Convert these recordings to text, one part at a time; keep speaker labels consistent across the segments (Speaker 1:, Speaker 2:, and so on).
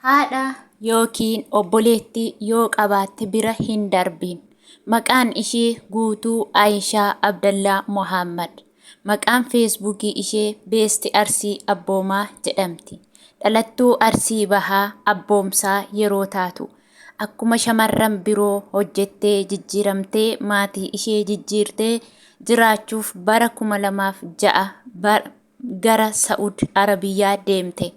Speaker 1: Haadha yookiin obboleettii yoo qabaatte bira hin darbiin. Maqaan ishee guutuu Ayishaa Abdallaa Mohaammad. Maqaan Feesbuukii ishee Beesti Arsii Abboomaa jedhamti. Dhalattuu Arsii Bahaa Abboomsaa yeroo taatu, akkuma shamarran biroo hojjettee jijjiiramtee maatii ishee jijjiirtee jiraachuuf bara 2006 gara Sa'ud Arabiyyaa deemte.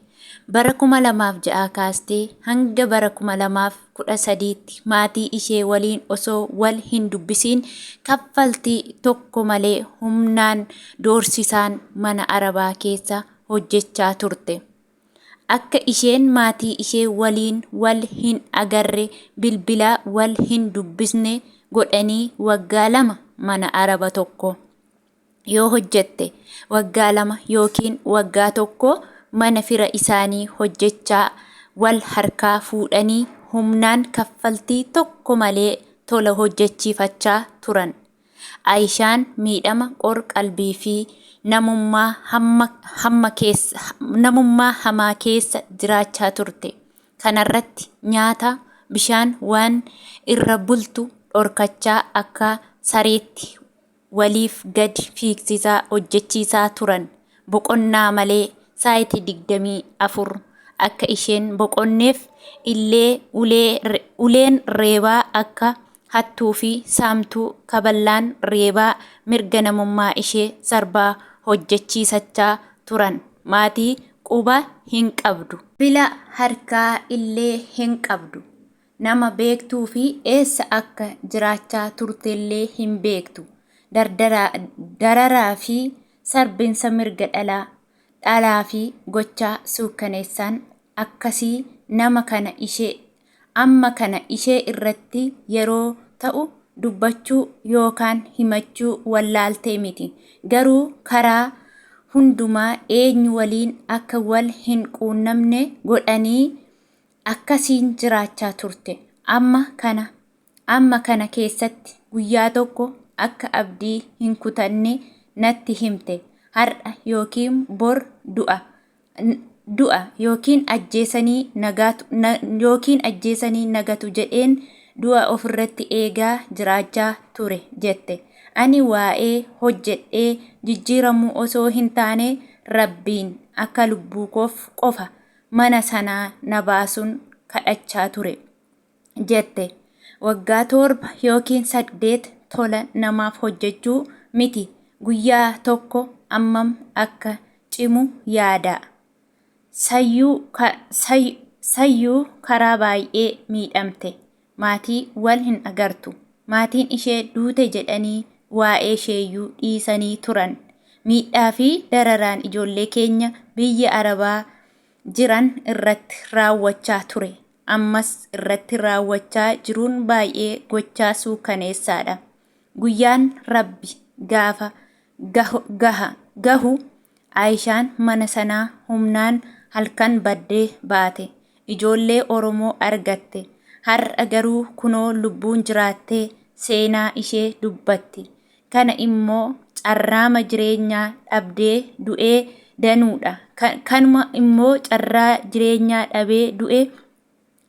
Speaker 1: Bara 2006 kaastee hanga bara 2013tti maatii ishee waliin osoo wal hin dubbisiin kaffaltii tokko malee humnaan doorsisaan mana Arabaa keessa hojjechaa turte. Akka isheen maatii ishee waliin wal hin agarre bilbila wal hin dubbisne godhanii waggaa 2 mana Araba tokko yoo hojjette waggaa 2 ykn waggaa 1 mana fira isaanii hojjechaa wal harkaa fuudhanii humnaan kaffaltii tokko malee tola hojjechiifachaa turan. Ayishaan miidhama qor qalbii fi namummaa hamma hamma keessa namummaa hamaa keessa jiraachaa turte. Kanarratti nyaata, bishaan waan irra bultu dhorkachaa akka sareetti waliif gadi fiigsisaa hojjechiisaa turan. Boqonnaa malee saayitii 24 akka isheen boqonneef illee uleen reebaa akka hattuu fi saamtuu kaballaan reebaa mirga namummaa ishee sarbaa hojjechiisachaa turan. Maatii quba hin qabdu. Bilbila harkaa illee hin qabdu. Nama beektuu fi eessa akka jiraachaa turtellee hin beektu. Dararaa fi sarbinsa mirga dhala dhalaa fi gochaa suukkaneessaan akkasii nama kana ishee amma kana ishee irratti yeroo ta'u dubbachuu yookaan himachuu wallaaltee miti. Garuu karaa hundumaa eenyu waliin akka wal hin quunnamne godhanii Akkasiin jiraachaa turte. Amma kana amma kana keessatti guyyaa tokko akka abdii hin kutanne natti himte. Har'a ykn bor du'a du'a ykn ajjeesanii nagatu ykn ajjeesanii nagatu jedheen du'a ofirratti eegaa jiraachaa ture jette. Ani waa'ee hojjedhee jijjiiramuu osoo hin taane Rabbiin akka lubbuukoof qofa mana sanaa na baasuun kadhachaa ture jette. Waggaa 7 ykn 8 tola namaaf hojjechuu miti guyyaa tokko ammam akka cimu yaadaa. Sayyuu karaa baay'ee miidhamte. Maatii wal hin agartu. Maatiin ishee duute jedhanii waa'eesheeyyuu dhiisanii turan. Miidhaa fi dararaan ijoollee keenya biyya Arabaa jiran irratti raawwachaa ture ammas irratti raawwachaa jiruun baay'ee gochaa suukkaneessaadha. Guyyaan Rabbi gaafa gahu Ayishaan mana sanaa humnaan halkan baddee baate. Ijoollee Oromoo argatte. Har'a garuu kunoo lubbuun jiraattee seenaa ishee dubbatti. Kana immoo carraama jireenyaa dhabdee du'ee danuudha. Kanuma immoo carraa jireenyaa dhabee du'e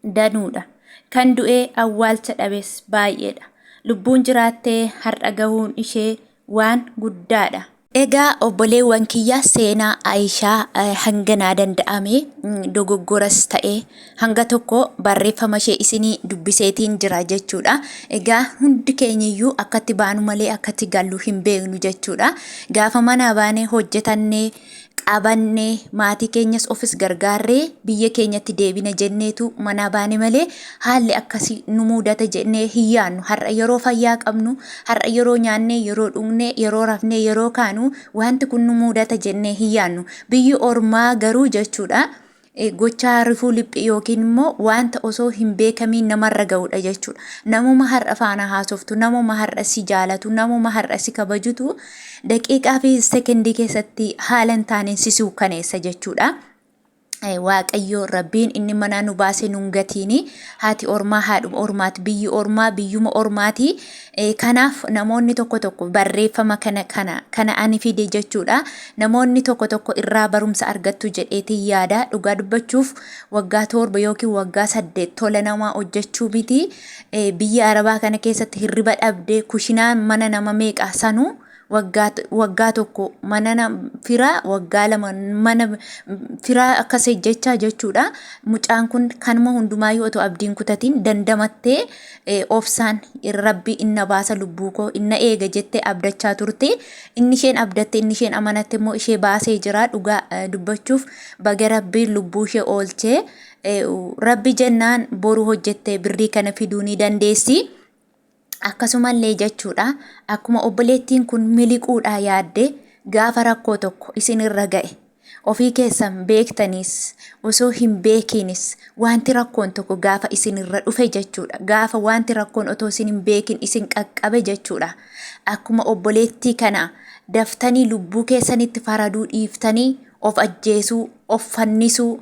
Speaker 1: danuudha. Kan du'ee awwaalcha dhabes baay'eedha. Lubbuun jiraattee har'a gahuun ishee waan guddaadha. Egaa obboleewwan kiyya seenaa Ayishaa hanga naa danda'ame dogoggoras ta'e hanga tokko barreeffama ishee isinii dubbiseetiin jira jechuudha. Egaa hundi keenyiyyuu akkatti baanu malee akkatti gallu hin beeknu jechuudha. Gaafa manaa baanee hojjetannee qabannee maatii keenyas ofis gargaarree biyya keenyatti deebina jenneetu manaa baane malee haalli akkasii nu muudata jennee hin yaannu. Har'a yeroo fayyaa qabnu, har'a yeroo nyaannee, yeroo dhugne, yeroo rafnee, yeroo kaanu wanti kun nu muudata jennee hin yaannu. Biyyi ormaa garuu jechuudha gochaa rifuu liphii yookiin immoo wanta osoo hin beekamiin namarra ga'udha jechuudha. Namuma har'a faana haasoftu, namuma har'a si jaalatu, namuma har'a si kabajutu daqiiqaa fi sekendii keessatti haala hin taaneen si suukkaneessa jechuudha. Waaqayyo Rabbiin inni manaa nu baase nun gatiini. Haati ormaa haadhuma ormaati. Biyyi ormaa biyyuma ormaati. Kanaaf namoonni tokko tokko barreeffama kana kana kana ani fide jechuudha. Namoonni tokko tokko irraa barumsa argattu jedheetiin yaada. Dhugaa dubbachuuf waggaa 7 yookiin waggaa 8 tola namaa hojjechuu miti. Biyya Arabaa kana keessatti hirriba dhabdee kushinaan mana nama meeqa sanuu waggaa waggaa tokko mana firaa waggaa 2 mana firaa akkas hojjechaa jechuudha. Mucaan kun kanuma hundumaayyuu otoo abdiin kutatiin dandamattee obsaan Rabbi inna baasa lubbuu koo inna eega jettee abdachaa turte. Inni isheen abdatte inni isheen amanatte immoo ishee baasee jira. Dhugaa dubbachuuf baga Rabbiin lubbuu ishee oolchee. Rabbi jennaan boru hojjettee birrii kana fiduu ni dandeessi. Akkasumallee jechuudha akkuma obboleettiin kun miliquudhaa yaadde gaafa rakkoo tokko isinirra ga'e ofii keessan beektaniis osoo hin beekiinis wanti rakkoon tokko gaafa isinirra dhufe jechuudha. Gaafa wanti rakkoon otoo isin hin beekin isin qaqqabe jechuudha. Akkuma obboleettii kana daftanii lubbuu keessanitti faraduu dhiiftanii of ajjeesuu, of fannisuu,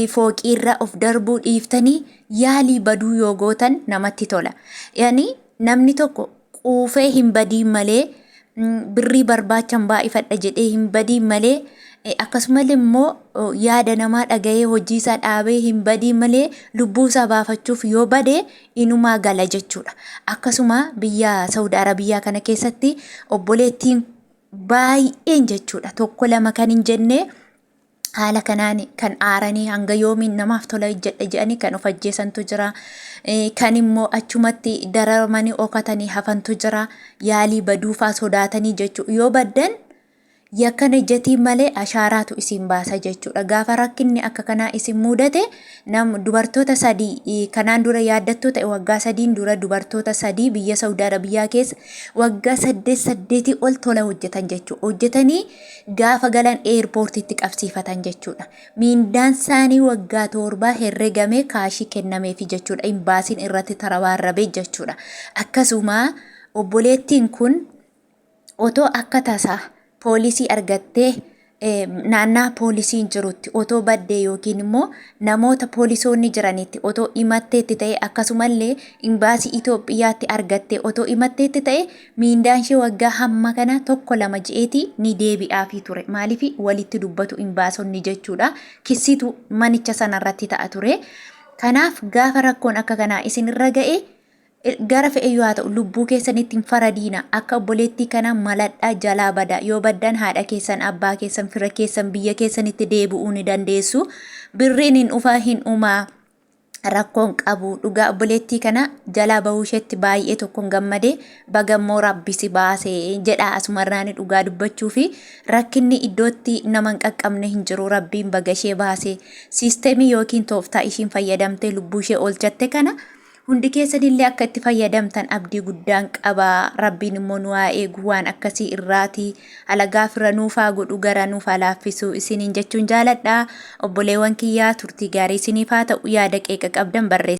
Speaker 1: fooqiirra of darbuu dhiiftanii yaalii baduu yoo gootan namatti tola. Yani namni tokko quufee hin badiin malee, birrii barbaachan baay'ifadha jedhee hin badiin malee, akkasumallee immoo yaada namaa dhagahee hojii isaa dhaabee hin badiin malee lubbuu isaa baafachuuf yoo bade inumaa gala jechuudha. Akkasuma biyya Saudi Arabiyaa kana keessatti obboleettiin baay'een jechuudha tokko lama kan hin jenne haala kanaan kan aaranii hanga yoomiin namaaf tola hojjedha jedhanii kan of ajjeesantu jira. Kan immoo achumatti dararamanii okatanii hafantu jira. Yaalii baduufaa sodaatanii jechuudha. Yoo baddan yakkan hojjetiin malee ashaaraatu isin baasa jechuudha. Gaafa rakkinni akka kanaa isin mudate nam dubartoota 3 kanaan dura yaaddattuu ta'e waggaa 3n dura dubartoota 3 biyya Saudi Arabiyaa keessa waggaa 8 8 ol tola hojjetan jechuudha. Hojjetanii gaafa galan eerpoortiitti qabsiifatan jechuudha. Miindaan isaanii waggaa 7 herregamee kaashii kennameefi jechuudha. Imbaasiin irratti tarabaarrabe jechuudha. Akkasuma obboleettiin kun otoo akka tasaa poolisii argattee naannaa poolisiin jirutti otoo baddee yookiin immoo namoota poolisoonni jiranitti otoo himatteetti ta'e akkasumallee imbaasii Itoophiyaatti argattee otoo himatteetti ta'e miindaan ishee waggaa hamma kana tokko lama ji'eeti ni deebi'aafii ture. Maaliif walitti dubbatu imbaasonni jechuudha. Kissitu manicha sanarratti ta'a ture. Kanaaf gaafa rakkoon akka kanaa isinirra ga'e Gara fe'eyyuu haa ta'u lubbuu keessanitti hin faradiina. Akka obboleettii kanaa maladhaa jalaa badaa. Yoo baddan haadha keessan, abbaa keessan, fira keessan, biyya keessanitti deebi'uu ni dandeessu. Birriin hin dhufaa hin dhumaa. Rakkoon qabu. Dhugaa obboleettii kana jalaa bahuu isheetti baay'ee tokkon gammade. Baga immoo Rabbi si baase jedha asumarraani dhugaa dubbachuu fi rakkinni iddootti nama hin qaqqabne hin jiru. Rabbiin baga ishee baase. Siisteemii yookiin tooftaa ishiin fayyadamtee lubbuu ishee oolchatte kana Hundi keessanillee akka itti fayyadamtan abdii guddaan qaba. Rabbiin immoo nu haa eegu waan akkasii irraati. Alagaa fira nuuf haa godhu garaa nuuf haa laaffisu isiniin jechuun jaaladha. Obboleewwan kiyyaa turtii gaarii isiniif haa ta'u yaada qeeqa qabdan barreessaa.